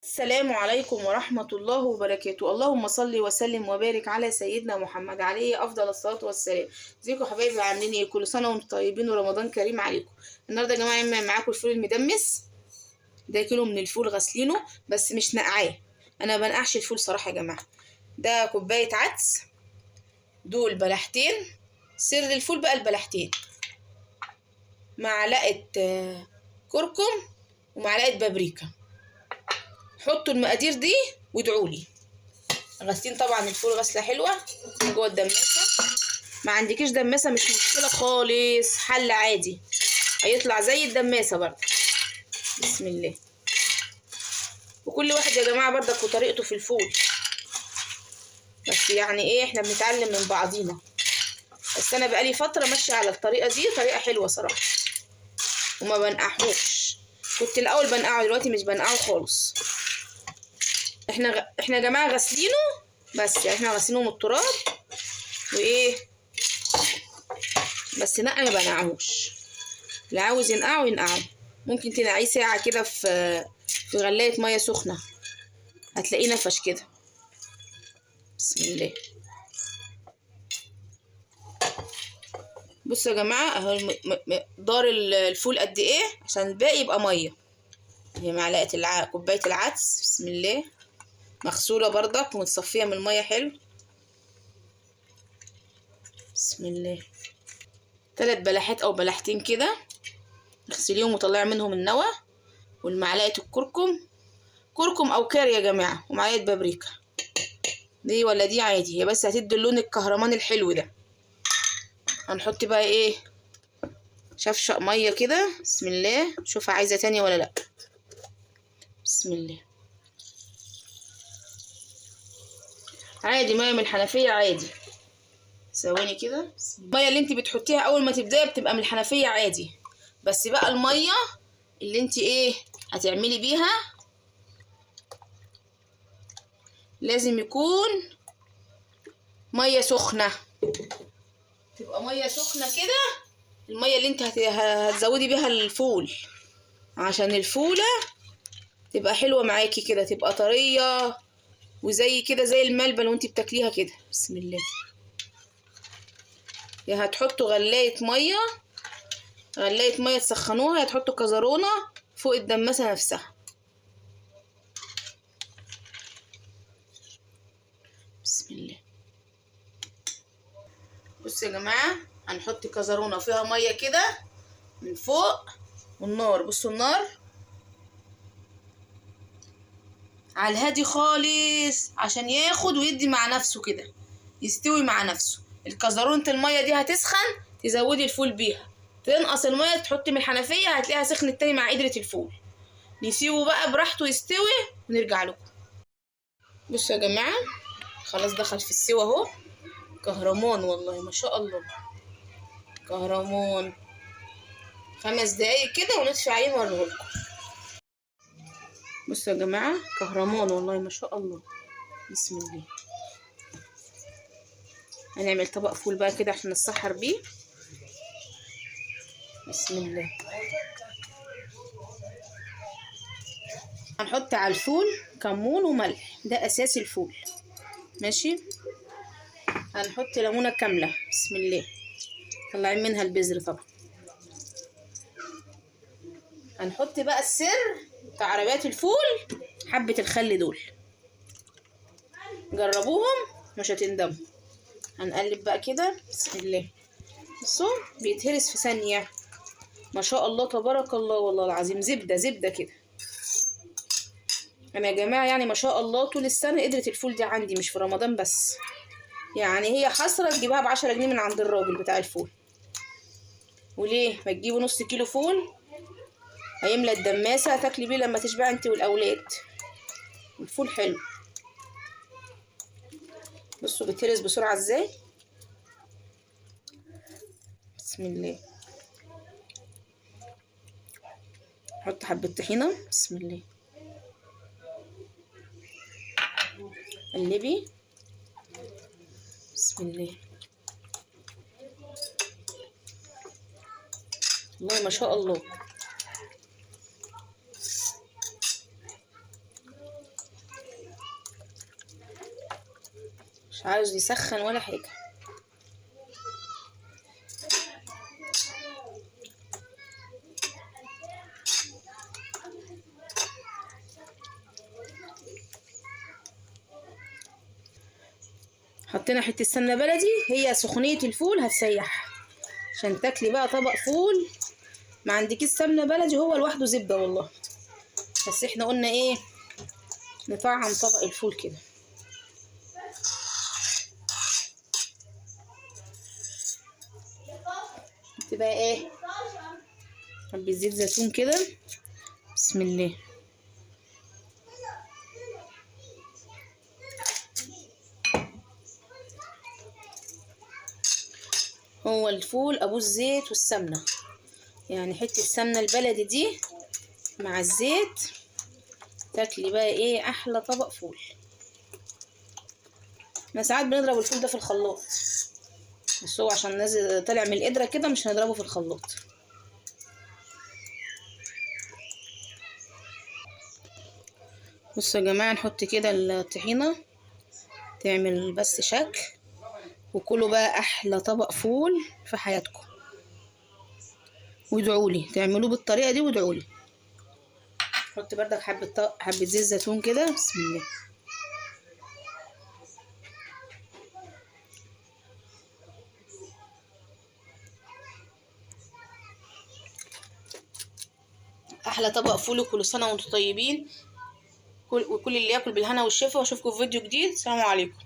السلام عليكم ورحمة الله وبركاته. اللهم صل وسلم وبارك على سيدنا محمد عليه أفضل الصلاة والسلام. ازيكم يا حبايبي، عاملين ايه؟ كل سنة وانتم طيبين ورمضان كريم عليكم. النهارده يا جماعة معاكم الفول المدمس ده، كيلو من الفول غسلينه بس مش نقعاه، انا ما بنقعش الفول صراحة يا جماعة. ده كوباية عدس، دول بلحتين، سر الفول بقى البلحتين، معلقة كركم ومعلقة بابريكا. حطوا المقادير دي وادعوا لي. غاسلين طبعا الفول غسله حلوة جوه الدماسه، ما عندكيش دماسه مش مشكلة خالص، حل عادي هيطلع زي الدماسه برضه. بسم الله. وكل واحد يا جماعة برضك وطريقته في الفول، بس يعني ايه، احنا بنتعلم من بعضينا. بس انا بقالي فترة ماشية على الطريقة دي، طريقه حلوة صراحة، وما بنقعهوش. كنت الاول بنقعه، دلوقتي مش بنقعه خالص. احنا يا جماعة غاسلينه، بس يعني احنا غاسلينه من التراب وايه، بس نقع ما بنقعهوش. اللي عاوز ينقعه ينقعه، ممكن تنقعيه ساعة كده في غلايه مية سخنة، هتلاقيه نفش كده. بسم الله. بصوا يا جماعة اهو مقدار الفول قد ايه عشان الباقي يبقى مية. هي معلقه كوباية العدس، بسم الله، مغسوله بردك ومتصفيه من المية حلو. بسم الله. 3 بلحات او بلحتين كده، اغسليهم وطلعي منهم النوى، والمعلقه الكركم، كركم او كاري يا جماعة، ومعلقة بابريكا. دي ولا دي عادي، هي بس هتدي اللون الكهرمان الحلو ده. هنحط بقى ايه، شفشق مية كده، بسم الله، شوفها عايزه تاني ولا لا. بسم الله. عادي مية من الحنفية عادي، ثواني كده. المية اللي انت بتحطيها اول ما تبداي بتبقى من الحنفية عادي، بس بقى المية اللي انت ايه هتعملي بيها لازم يكون مية سخنة، تبقى مية سخنة كده، المية اللي انت هتزودي بيها الفول، عشان الفوله تبقى حلوة معاكي كده، تبقى طرية وزي كده زي الملبن وانت بتاكليها كده. بسم الله. يا هتحطوا غلايه مية، غلايه مية تسخنوها، يا تحطوا كزرونه فوق الدماسه نفسها. بسم الله. بصوا يا جماعة، هنحط كزرونه فيها مية كده من فوق، والنار، بصوا النار على الهادي خالص عشان ياخد ويدي مع نفسه كده، يستوي مع نفسه. الكزرونه المية دي هتسخن، تزودي الفول بيها، تنقص المية تحطي من الحنفية، هتلاقيها سخنت تاني مع قدره الفول. نسيبه بقى براحته يستوي ونرجع لكم. بصوا يا جماعة، خلاص دخل في السوا اهو، كهرمان والله ما شاء الله، كهرمان. 5 دقايق كده ونطفي عليه ونوريهولكم. بصوا يا جماعة، كهرمان والله ما شاء الله. بسم الله. هنعمل طبق فول بقى كده عشان نتسحر بيه. بسم الله. هنحط على الفول كمون وملح، ده اساس الفول، ماشي. هنحط ليمونه كاملة، بسم الله، طلعين منها البذر طبعا. هنحط بقى السر بتاع عربيات الفول، حبه الخل دول، جربوهم مش هتندموا. هنقلب بقى كده، بسم الله. بصوا بيتهرس في ثانية، ما شاء الله تبارك الله، والله العظيم زبدة زبدة كده. انا يا جماعة يعني ما شاء الله طول السنة قدره الفول دي عندي، مش في رمضان بس، يعني هي حسرة تجيبها ب10 جنيه من عند الراجل بتاع الفول. وليه ما تجيبوا نص كيلو فول هيملى الدماسه، هتاكلي بيه لما تشبعي انت والاولاد. الفول حلو. بصوا بيتهرس بسرعة ازاي. بسم الله. حط حبه طحينه، بسم الله، قلبي، بسم الله. والله ما شاء الله. مش عاوز يسخن ولا حاجة. حطينا حتة سمنه بلدي، هي سخونيه الفول هتسيح عشان تاكلي بقى طبق فول. ما عندكيش سمنه بلدي هو لوحده زبدة والله، بس احنا قلنا ايه، نطعم طبق الفول كده. تبقى ايه، حبة زيت زيتون كده، بسم الله. هو الفول ابو الزيت والسمنه، يعني حتة السمنة البلدي دي مع الزيت تاكلي بقى ايه احلى طبق فول. احنا ساعات بنضرب الفول ده في الخلاط، بس هو عشان نازل طلع من القدرة كده مش هنضربه في الخلاط. بصوا يا جماعة، نحط كده الطحينه تعمل بس شكل، وكلوا بقى احلى طبق فول في حياتكم، وادعولي تعملوه بالطريقة دي وادعولي. حط بردك حبه زيت زيتون كده، بسم الله. احلى طبق فول، وكل سنة وانتم طيبين، وكل اللي ياكل بالهنا والشفا. واشوفكم في فيديو جديد. السلام عليكم.